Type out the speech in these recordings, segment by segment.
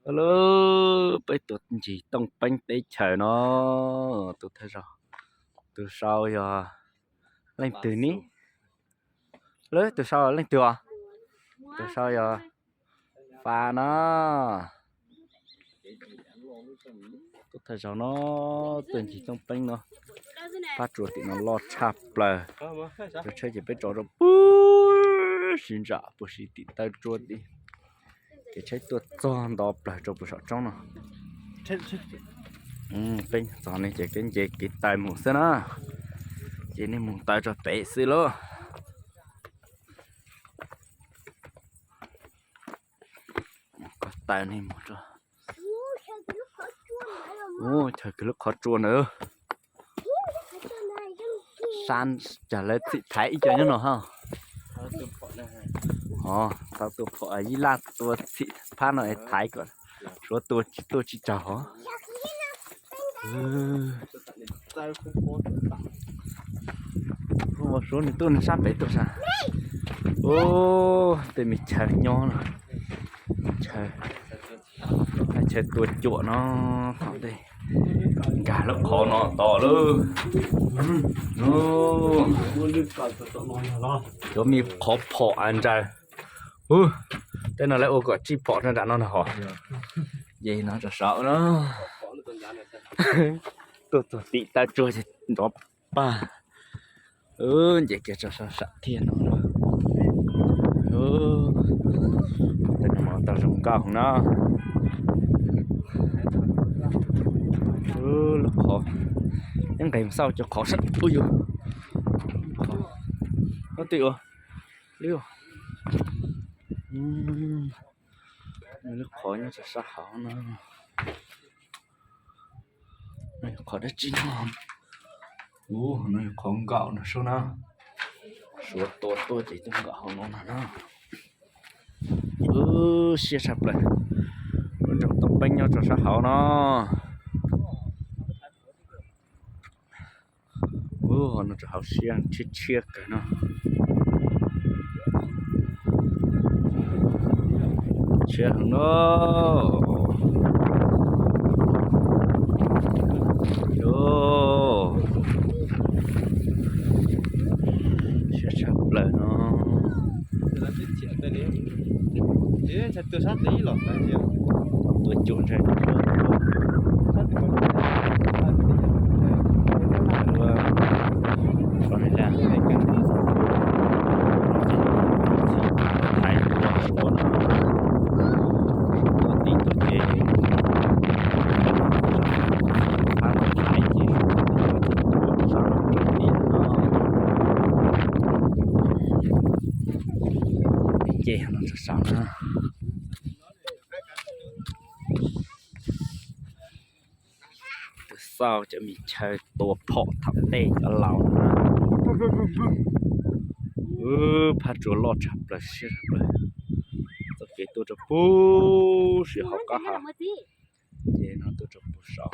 Tau lawm, peb tuaj ncig Tooj Peeb teb chaws no. Tus thawj zaug, tus sau yog leej twg ne? Lawm, tus sau leej twg os? Tus sau yog Fas no. Tus thawj zaug no tuaj ncig Tooj Peeb no, phab tsua tim no loj tshaj plaws. Cov tsheb ces peb tso rau puag sib ntsam puag sib tim taw tsua tim. Ces tsheb tuaj txog nto plaws rau puag saum roob no. Peb txog ne ces peb nce kev taw mus xwb na. Ces nej mus taw rau pem xwb lauj. Ko taw nej mus rau, chaw kws lub qhov tsua ntawd. Sab cas lawv txhim thaiv ib co nyob no ha. Ho tau tua phom ib laj tua txhim phab no es thaiv kom suav tua tsis tuaj tsis tsaug hov. Ua suav nws tuaj nws sab pem tuaj sas. Ub, tej me chaw nyob no, chaw, chaw tua cuam no, thaum ntej nkag lub qhov no tos lawm. Cov me qhov phom a ntsaws. Ub, tej no lawv ua kom tsij phom rau nram no na hos. Ces no rau saum no, tuaj txog tim taw tsuag ces nrov pag. Nce kiag rau saum sam thiaj no. Tej no tau zoo nkauj na. Lub qhov, ib nqes xauj cov qhov sab, ub yus, qhov, ub twj ua, lub, lub qhov nyob rau sab hauv no. Qhov dab tsi no? Ub, no yog qhov nkaum no sub na. Suav tua tuaj ces tuaj nkaum hauv no na. Ub, siab tshaj plaws. Lub nroog Tooj Peeb nyob rau sab hauv no. Ub, no rau hauv siab tshiab tshiab kawg no. Tshiab heev no. Siab tshaj plaws no. Tua cuam ntshai. Ua, ua li lawm, thaiv suav no, suav tuaj tim tuaj ces, phab no thaiv ces suav tuaj tim no. Ces no rau saum na. Tus xauj cov me chaw tua phom thaum ntej cov laus no na. Phab tsua loj tshaj plaws siab tshaj plaws. Txoj kev tuaj rau puag siav hauv qab ha. Ces no tuaj rau puag saum.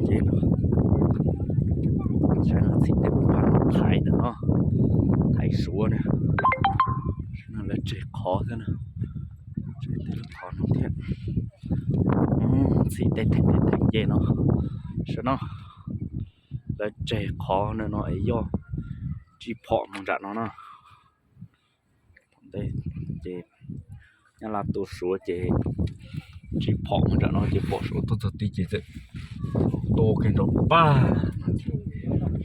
Ces no, saib no txhim tej phab no thaiv ntawm no, thaiv suav na. Saib no lawv tseg qhov xwb na, tseg tej lub qhov no thiab. Txhim tej theem tej theem nce no, saib no. Lawv tseg qhov no es yog tsij phom mus nram no na. Thaum ntej ces nyab laj tua suav ces tsij phom mus nram no ces pom suav tuaj txog tid ces txawm tua kiag nrov pag,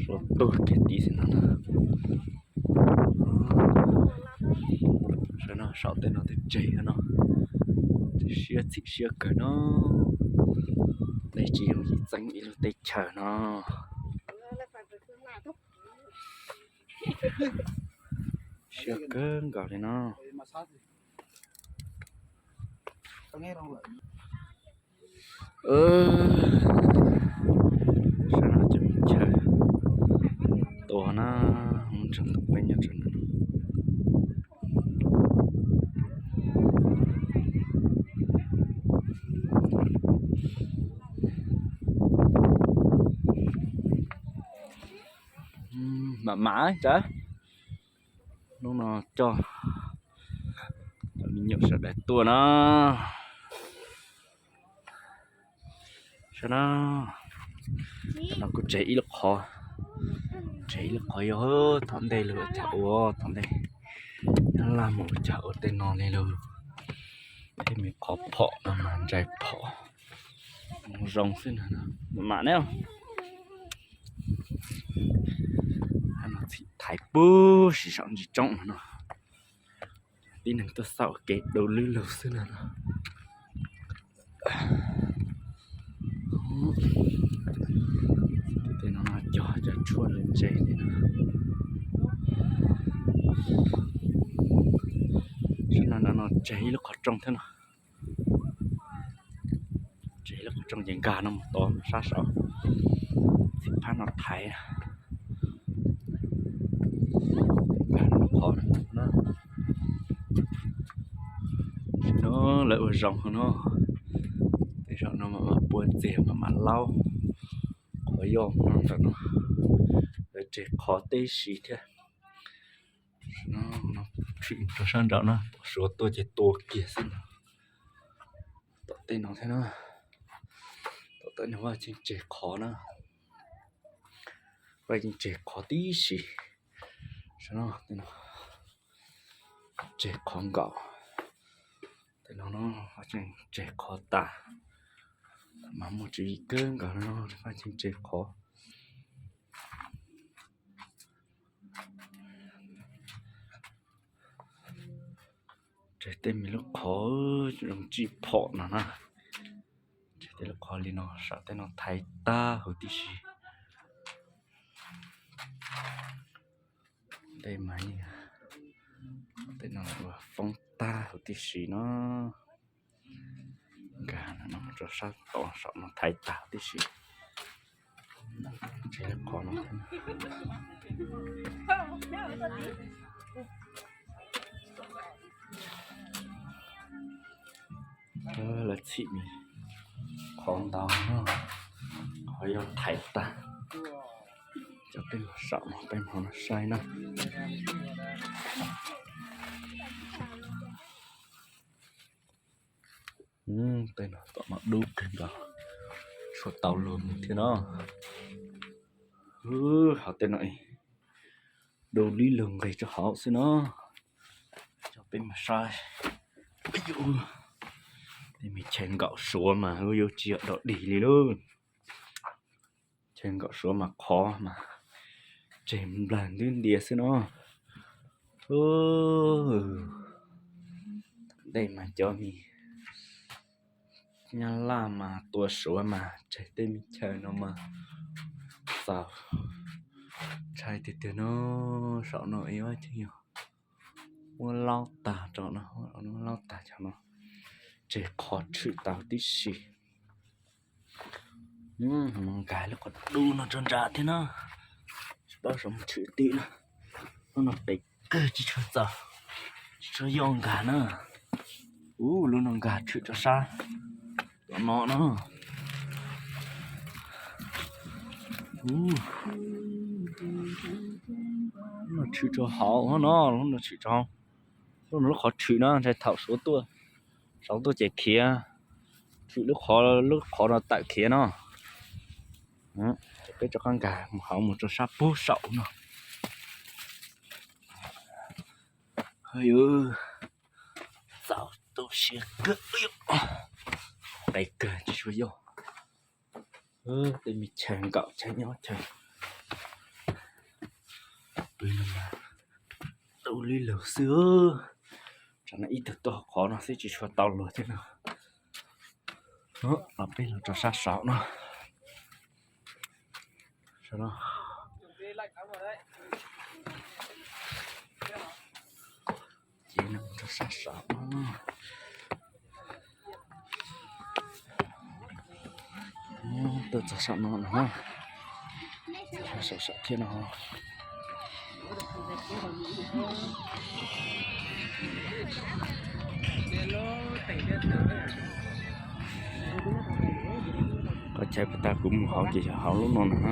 suav tuag kiag tid xwb no na. Saib no saum tej no twb tseg no, siab txhim siab kawg no. Tej tsis yooj yim txeeb ib lub teb chaws no. Siab kawg nkaus li no. Saib no cov me chaw tua na, muab tseem tus peb nyob rau ntawm no. mam mam tsav. Hnub no coj cov me nyuam sawv daws tuaj na. Saib na, no kuj tseg ib lub qhov, tseg ib lub qhov yog tom ntej lawm, ua cas ua tom ntej, nyob laj mus ua cas ua tej no li lawm. Tej me qhov phom no mas ntsais phom zoo xwb na, mam mam ne. No txhim thaiv puag si saum ntsis tsoob no, tib neeg tuaj xauj kev du lug lug xwb na no. Tej no no cog cov tshuaj ntse ntse li no. Saib no, no tseg ib lub qhov rooj thiab no. Tseg ib lub qhov rooj ces nkag no mus tos sab saud, txhim phab no thaiv. Nkag no qhov no, lawv ua zoo no, tej zaum no mam mam pua txiag mam mam laub qhov yoj no ntawm no, lawv tseg qhov tib si thiab. Tshwm rau sab nraud no, tom Suav tuaj ces tua kiag xwb no. Tom tej no thiab na, tom tej no Vaj Tsheej tseg qhov na, Vaj Tsheej tseg qhov tib si. Saib no, tej no tseg qhov nkaum, tej no no Vaj Tsheej tseg qhov tas, mas muaj tswv yim kawg nkaus no Vaj Tsheej tseg qhov. Tseg tej me lub qhov zoo tsij phom no na. Tseg tej lub qhov li no, saum tej no thaiv tag huv tib si. Tej mas, tej no ua foob tag huv tij si no. Nkag no mus rau sab tod, saum no thaiv tag tib si. Tseg lub qhov no. Lawv txhim me qhov ntau no, qhov yog thaiv tag. Cov peb mus saum no, peb mus no saib na. Tej no tom no dub kawg nkaus, tshuav tau luag mus thiab no. Hov tej no du lib lug nqis rau hauv xwb no. Cov peb mus saib. Tej me chaw nkaum suav mas yuav tsis yog dog dig li lauj. Chaw nkaum suav mas qhov mas tseg nplag ntwb ntias xwb no. Ntej mas cov me nyab laj mas tua suav mas tseg tej me chaw no mas txaus ntshai tiag tiag no. Saum no ib vab cheej yog muab laub tag rau no, muab laub tag cov no, tseg qhov tshwm tau tib si. Mus nkag lub qhov dub no rau nram thiab na, tsis paub saum mus tshwm tim na. Lub no pem kawg tsis tshua txaus, tsis tshua yog nkag na. Ub, lub no nkag tshwm rau sab tom no na. Lub no tshwm rau hauv no, lub no tshwm rau hauv. Lub no lub qhov tshwm na, ntshai thaum suav tuaj, suav tuaj ces khiav, tshwm lub qhov, lub qhov no tawm khiav no. Peb rov qab nkag mus hauv mus rau sab puag saum no. Txaus tu siab kawg, qe kawg tsis tshua yog. Tej me chaw nkaum chaw nyob chaw pw no mas du lib lug xwb. Tsam no ib tug tuaj qhov no xwb tsis tshua tau luag thiab no. Los peb los rau sab saud no. Saum no ces no rau sab saud no. Tuaj txog saum no no, saum saum thiab no. Qhov chaw puas tag kuv mus hauv ces yog hauv lub no na.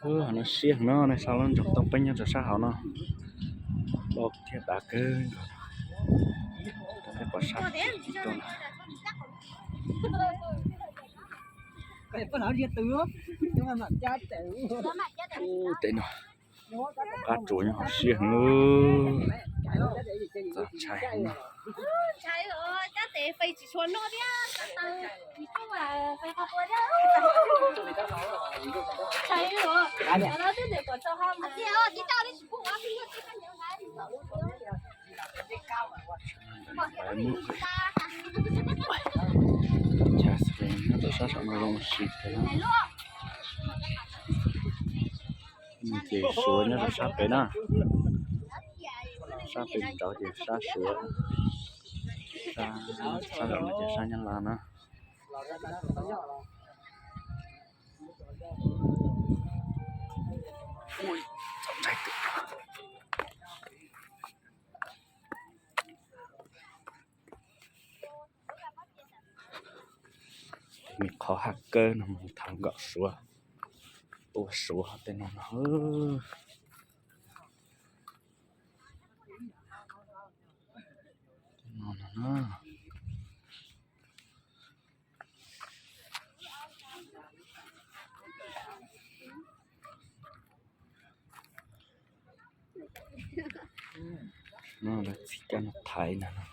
Hauv no siab heev no, nej saib lub ntsoog toj peeb nyob rau sab hauv no. Loj thiab dav kawg nkaus. Peb pom sab tuaj na. Ub, tej no qab tsuas nyob hauv siab heev. Txaus ntshai heev no. Chaw xws li nyob rau sab saum no zoo ua si thiab. Ces Suav nyob rau sab pem na. Sab pem rau ces sab Suav, sab saum no ces sab Nyab Laj na. Me qhov haj kawg no mus thaum nkaum Suav, tua Suav tej no no. Tej no no na. No lawv txhib coj noj thaiv ntag no.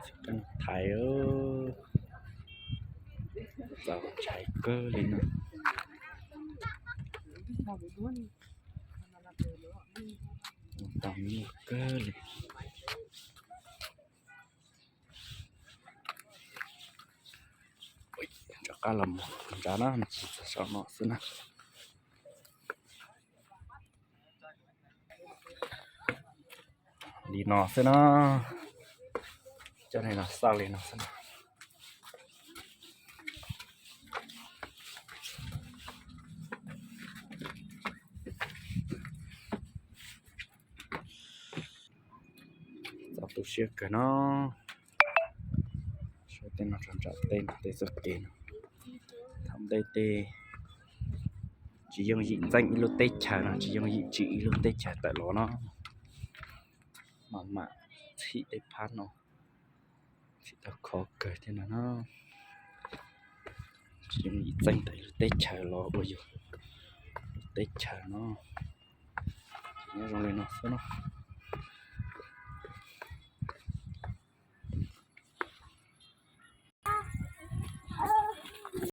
Txhib coj noj thaiv, txaus ntshai kawg li no. Tau me nyuam kawg li. Rov qab los mus nrad na, tsis txog saum no xwb na. Li no xwb na. Cov neeg no xauj li no xwb na. Txaus tu siab kawg no. Saib tej no rau nram tej no tej txoj kev no. Thaum ntej tej tsis yooj yim ntxeej ib lub teb chaws no, tsis yooj yim tsim ib lub teb chaws tawm los no. Mam mam txhim tej phab no, txhim tau khov kawg thiab no na. Tsis yooj yim txeej tawm ib lub teb chaws los ua yus lub teb chaws no. Nyob zoo li no xwb no.